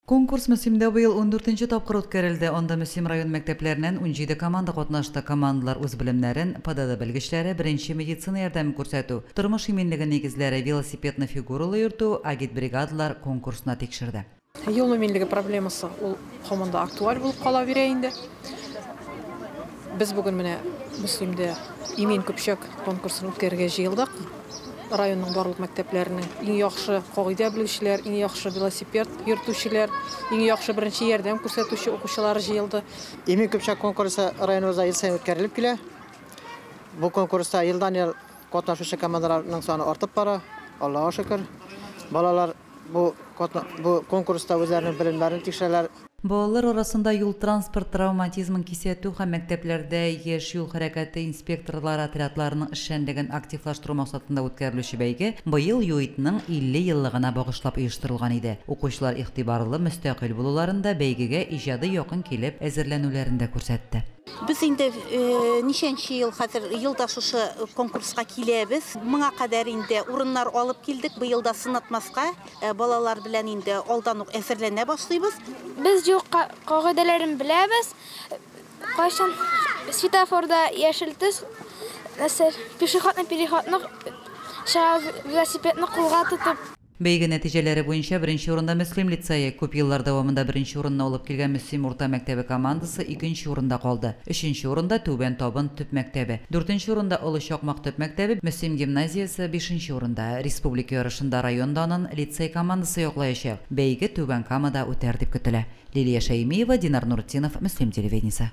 Конкурс Мөслимдә быел 14 нче тапкыр үткәрелде. Анда Мөслим район мәктәпләреннән 17 команда катнашты. Командалар үз белемнәрен, ПДД белгечләре, беренче медицина ярдәме күрсәтү, тормыш иминлеге нигезләре, велосипедны фигуралы йөртү, агитбригадалар конкурсында тикшерде. Юл иминлеге проблемасы ул һаман да актуаль булып кала бирә инде. Без бүген менә Мөслимдә Имин көпчәк конкурсын үткәрергә җыелдык. Районның барлык мәктәпләренең иң яхшы кагыйдә белүчеләр, иң яхшы велосипед йөртүчеләр, иң яхшы беренче ярдәм күрсәтүче укучылар җыелды. Имин көпчәк конкурсы районыбызда ел саен үткәрелеп килә. Бу конкурста елдан-ел катнашучы командаларның саны артып бара. Аллага шөкер. Балалар бу бу конкурста үзләренең белемнәрен тикшерәләр. Балалар арасында юл-транспорт травматизмын кисәтү һәм мәктәпләрдә яшь юл хәрәкәте инспекторлары отрядларының эшчәнлеген активлаштыру максатында үткәрелүче бәйге быел ЮИДның 50 еллыгына багышлап оештырылган иде. Укучылар игътибарлы, мөстәкыйль булуларын да, бәйгегә иҗади якын килеп әзерләнүләрен дә күрсәтте. Без инде ничәнче ел хәзер елда шушы конкурска киләбез. Моңа кадәр инде урыннар алып килдек. Быел да сынатмаска балалар белән инде алдан ук әзерләнә башлыйбыз. Без юл кагыйдәләрен беләбез. Кайчан светофорда яшел төс, нәрсә, пешеходный переходны чыга, велосипедны кулга тотып. Бәйге нәтиҗәләре буенча беренче урында Мөслим лицее. Күп еллар дәвамында беренче урынны алып килгән Мөслим урта мәктәбе командасы икенче урында калды. Өченче урында Түбән Табын төп мәктәбе. Дүртенче урында Олы Чакмак төп мәктәбе, Мөслим гимназиясе бишенче урында. Республика ярышында район данын лицей командасы яклаячак. Бәйге Түбән Камада үтәр дип көтелә. Лилия Шәймиева, Динар Нуртдинов, Мөслим телевидениесе.